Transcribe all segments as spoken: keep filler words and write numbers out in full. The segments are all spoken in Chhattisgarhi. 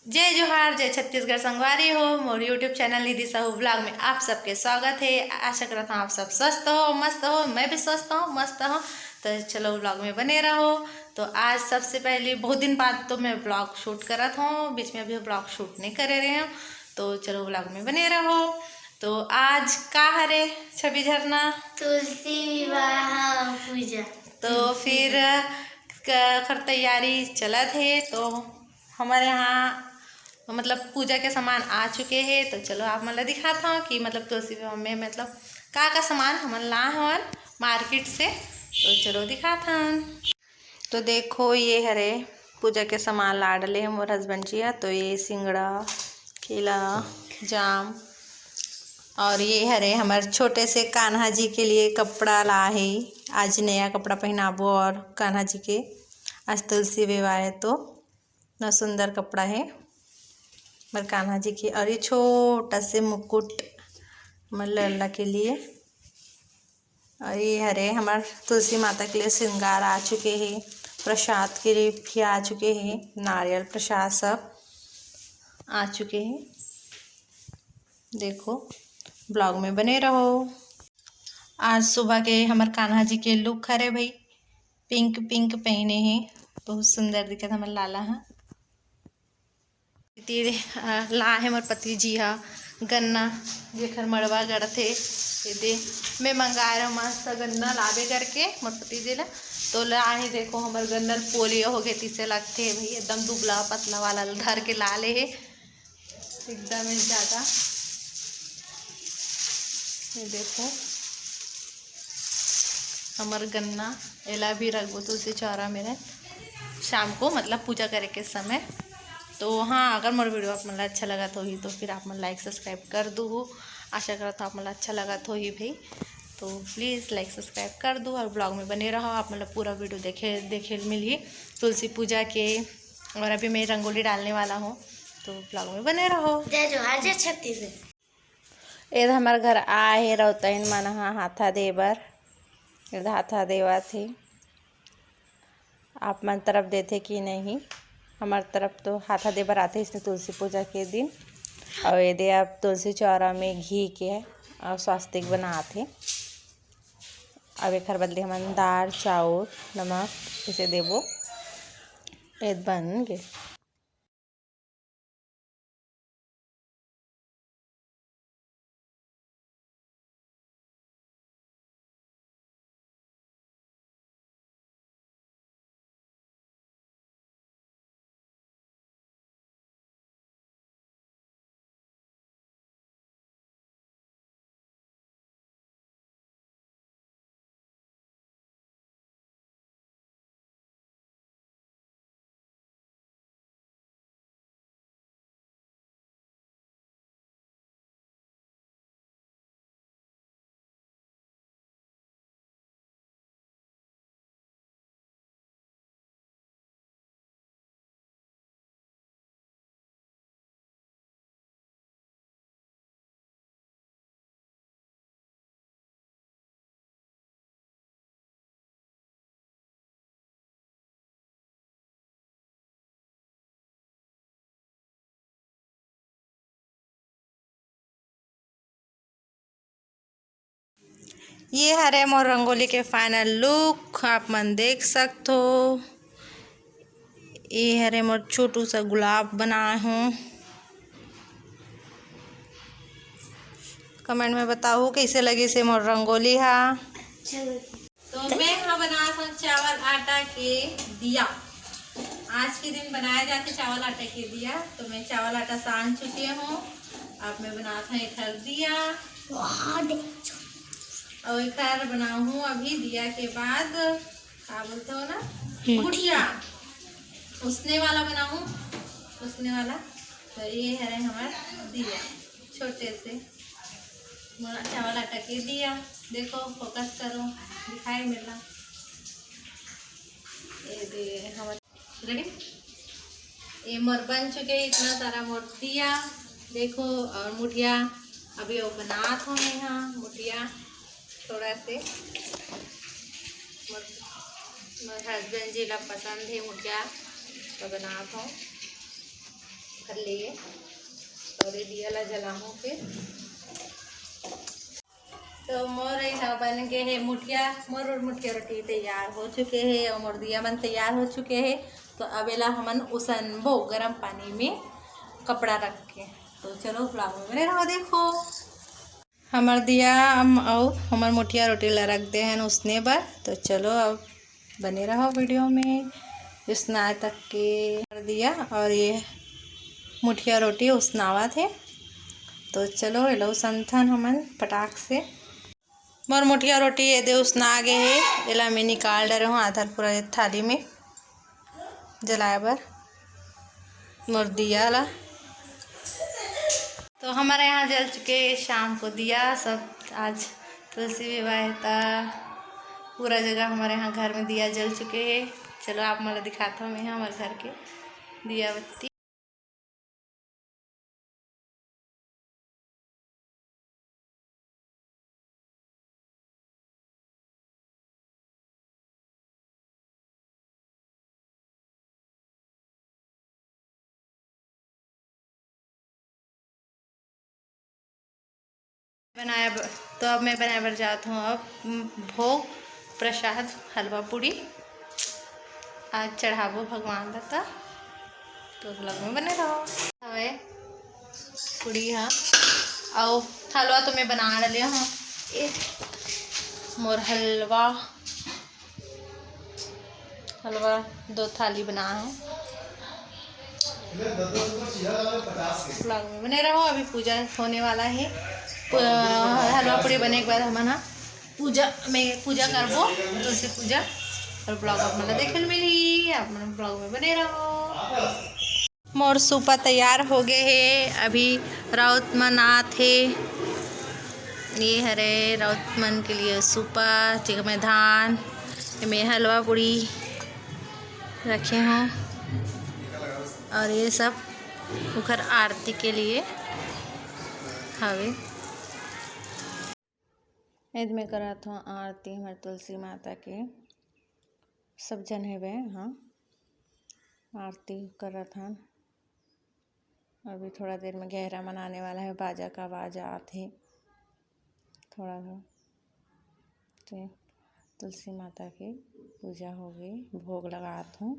जय जोहार, जय छत्तीसगढ़ संगवारी हो। मोर YouTube चैनल निधि साहू ब्लॉग में आप सबके स्वागत है। आशा करत हूँ आप सब स्वस्थ हो, मस्त हो। मैं भी स्वस्थ हूँ, मस्त हूँ। तो चलो ब्लॉग में बने रहो। तो आज सबसे पहले बहुत दिन बाद तो मैं ब्लॉग शूट करत हूँ, बीच में अभी ब्लॉग शूट नहीं करे रहे हूँ। तो चलो ब्लॉग में बने रहो। तो आज का हरे छवि झरना? तुलसी विवाह पूजा। तो फिर क-, कर तैयारी चलत है। तो हमारे यहाँ मतलब पूजा के सामान आ चुके हैं। तो चलो आप मन ला दिखात हूँ कि मतलब तुलसी विवाह में मतलब का का सामान हमन ला हवन मार्केट से। तो चलो दिखात हन। तो देखो ये हरे पूजा के सामान ला डले हे मोर हस्बैंड जी ह। तो ये सिंगड़ा, केला, जाम और ये हरे हमर छोटे से कान्हा जी के लिए कपड़ा ला हे। आज नया कपड़ा पहनाबो और कान्हा जी के आज तुलसी विवाह है तो इतना सुंदर कपड़ा है हमर कान्हा जी के। और ये छोटा से मुकुट हमर लल्ला के लिए। और ये हरे हमर तुलसी माता के लिए श्रृंगार आ चुके हैं, प्रसाद के लिए भी आ चुके हैं, नारियल प्रसाद सब आ चुके हैं। देखो ब्लॉग में बने रहो। आज सुबह के हमर कान्हा जी के लुक हरे भाई, पिंक पिंक पहने हैं, बहुत सुंदर दिखत हमर लाला ह। ला हे मोर पति जी ह गन्ना, जेखर मड़वा गड़थे, ये दे मैं मंगाए रहो मस्त गन्ना लाबे करके मोर पति जी ला। तो ला हे देखो हमर गन्ना पोलियो हो गए, तिसे लगथे भाई एकदम दुबला पतला वाला धर के ला ले हे एकदम ही ज्यादा। ये देखो हमर गन्ना, एला भी रखबो तुलसी चौरा में शाम को, मतलब पूजा करे के समय। तो हाँ, अगर मोर वीडियो आप मन ला अच्छा लगत होही तो फिर आप मन लाइक सब्सक्राइब कर दू। आशा करत हूँ आप मन ला अच्छा लगत होही भाई। तो प्लीज लाइक सब्सक्राइब कर दू और ब्लॉग में बने रहो। आप मन ला पूरा वीडियो देखे देखे मिलही तुलसी पूजा के। और अभी मैं रंगोली डालने वाला हूँ, तो ब्लॉग में बने रहो। जय जोहार, जय छत्तीसगढ़। एदे हमर घर आए हे रौतहिन मन ह हाथा दे बर। एदे हाथा देवत हे। आप मन तरफ देथे कि नहीं? हमर तरफ तो हाथा दे बर आथे इसने तुलसी पूजा के दिन। और एदे अब तुलसी चौरा में घी के और स्वास्तिक बनात हे। अब एखर बदले हमन दार, चाउर, नमक इसे देबो। एद बन गे। ये हरे मोर रंगोली के फाइनल लुक, आप मन देख सकथो। ये हरे मोर छोटू सा गुलाब बनाए हूँ। कमेंट में बताओ कैसे लगे से मोर रंगोली हा। तो मैं यहाँ बनात हूँ चावल आटा के दिया। आज के दिन बनाया जाते चावल आटा के दिया। तो मैं चावल आटा सान चुकी हूँ। अब मैं बनात हूँ एखर दिया। और एखर बनाहूँ अभी दिया के बाद, का बोलते हो ना, मुठिया। उसने वाला बनाहूँ, उसने वाला। तो ये है हमारा दिया, छोटे से मोला चावल आटा के दिया। देखो, फोकस करो, दिखाई मेला। ये दे हमर रेडी। ये मोर बन चुके इतना सारा मोर दिया। देखो, और मुठिया अभी वो बनात हो मैं यहाँ मुठिया थोड़ा से मोर, मोर हस्बैंड जी ला पसंद है मुठिया, तो बनात हो। कर लिए और ये दिया ला जलाहूँ फिर। तो मोर यहाँ बन गए है मुठिया, मोर और मुठिया रोटी तैयार हो चुके हैं और मोर दिया मन तैयार हो चुके हैं। तो अब एला हमन उसनबो गरम पानी में कपड़ा रख के। तो चलो vlog में बने रहो। देखो हमर दिया अउ हमर मुठिया रोटी ला रख दे हन उसने बर। तो चलो अब बने रहो video में। उसनाए तक के कर दिया और ये मुठिया रोटी उसनावत हे। तो चलो एला उसनथन हमन पटाख से। मोर मुठिया रोटी ये दे उसना गे हे, एला मैं निकाल डरे हूँ आधा पूरा थाली में जलाए बर मोर दिया ला। तो हमारे यहाँ जल चुके शाम को दिया सब। आज तुलसी विवाह था, पूरा जगह हमारे यहाँ घर में दिया जल चुके हैं। चलो आप मला दिखाता हूँ मैं हमारे घर के दिया बत्ती। बनाए ब-, तो अब मैं बनाए बर जात हूँ अब, उम, भोग प्रसाद हलवा पूड़ी आज चढ़ाबो भगवान ला। त तो vlog में बने रहो। हवे पूड़ी हा अउ हलवा तो मैं बना डले हूँ। ए मोर हलवा, हलवा दो थाली बना है। Vlog में बने रहो, अभी पूजा होने वाला है। हलवा पूड़ी बने के बाद हमन हा पूजा में पूजा करबो, तुलसी पूजा। और vlog आप मन ला देखे मिली, आप मन vlog में बने रहो। मोर सूपा तैयार हो गए हे, अभी राउत मन आत हे। ये हरे राउत मन के लिए सूपा, जेमे धान, एमे हलवा पूड़ी रखे हों और ये सब उखर आरती के लिए हवे। एद में करत हों आरती हमर तुलसी माता के। सब झन हेबे, हाँ, आरती करत हन। अभी थोड़ा देर में गहरा मन आने वाला है, बाजा का आवाज आत हे थोड़ा सा। तो तुलसी माता के पूजा हो गई, भोग लगात हूँ।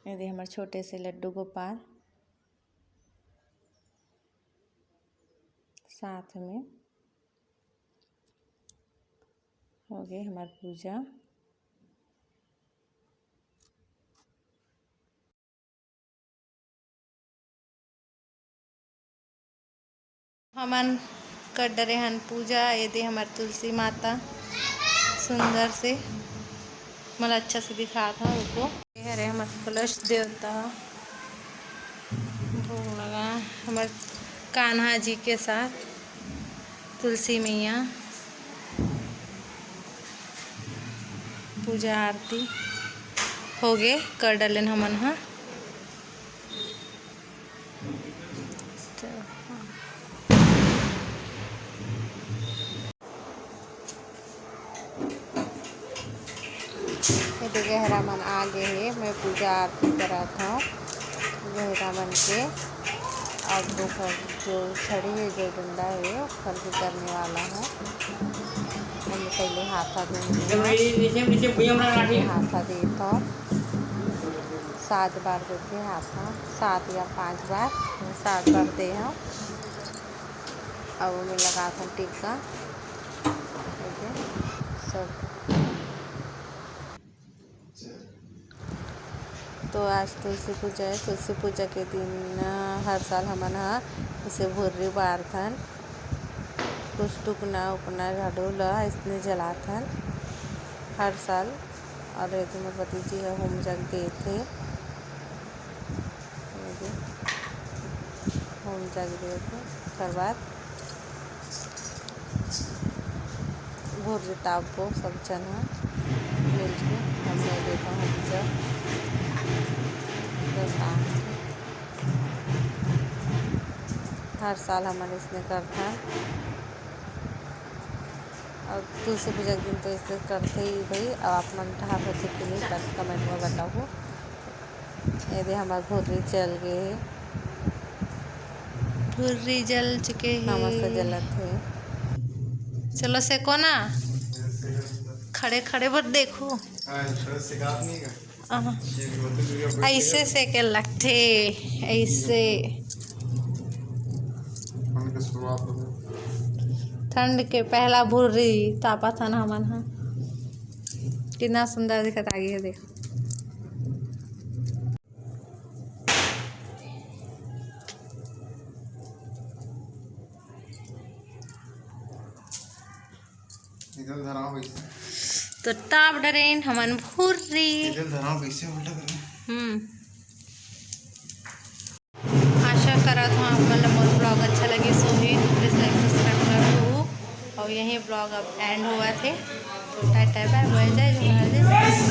ये दे हमर छोटे से लड्डू गोपाल साथ में हो गए हमर पूजा। हमन कर डरे हन पूजा। ये दे हमर तुलसी माता सुंदर से, मोला अच्छा से दिखात हव उको। ये हरे हमर कलश देवता, भोग लगा हमर कान्हा जी के साथ तुलसी मैया। पूजा आरती होगे, कर डलेन हमन ह। ये दे गहरा मन आ गे हे, मैं पूजा आरती करत हव गहरा मन के। अब ओकर जो छड़ी हे, जो डंडा हे, ओकर भी करने वाला हव। ओमे पहले हाथा धोनी हे, हाथा देत हव, सात बार देथे हाथा, सात या पाँच बार, सात बार दे हव। अब ओमे लगात हव टीका। सब तो आज तुलसी पूजा हे। तुलसी पूजा के दिन, अ, हर साल हमन ह इसे भुर्री बारथन। कुछ टुकना उपना झाड़ू ल इसने जलाथन हर साल। और ये दे मोर पति जी ह होम जग देत हे। ये दे होम जग देत हे। ओकर बाद भुर्री तापबो सब झन ह मिलके। अब मैं देता हूँ पूजा। हर साल हमन इसने करथन। और तुलसी पूजा के दिन तो इसने करथे ही भाई। अब आप मन ठहार होथे कि नहीं, बस comment में बताओ। ये दे हमर भुर्री जल गे हे। भुर्री जल चुके हे। हाँ, मस्त जलत हे। चलो सेको ना। खड़े खड़े बर देखो। हाँ, थोड़ा सिखात नहीं का? हाँ। ये बोलते हैं, अइसे सेके लगथे, अइसे। ठंड के शुरुआत हो गई। ठंड के पहला भुर्री तापत हन हमन ह। कितना सुंदर दिखत आगे हे, देखो। इधर धराओ वैसे। तो ताप डरेन हमन भुर्री। इधर धराओ वैसे उल्टा करके। हम्म। आशा करत हूँ आप मन ला मोर vlog अच्छा लगिस होही, तो please like subscribe कर दो। और यही vlog अब end होवत हे। तो टाटा बाय बाय, जय जोहार, जय।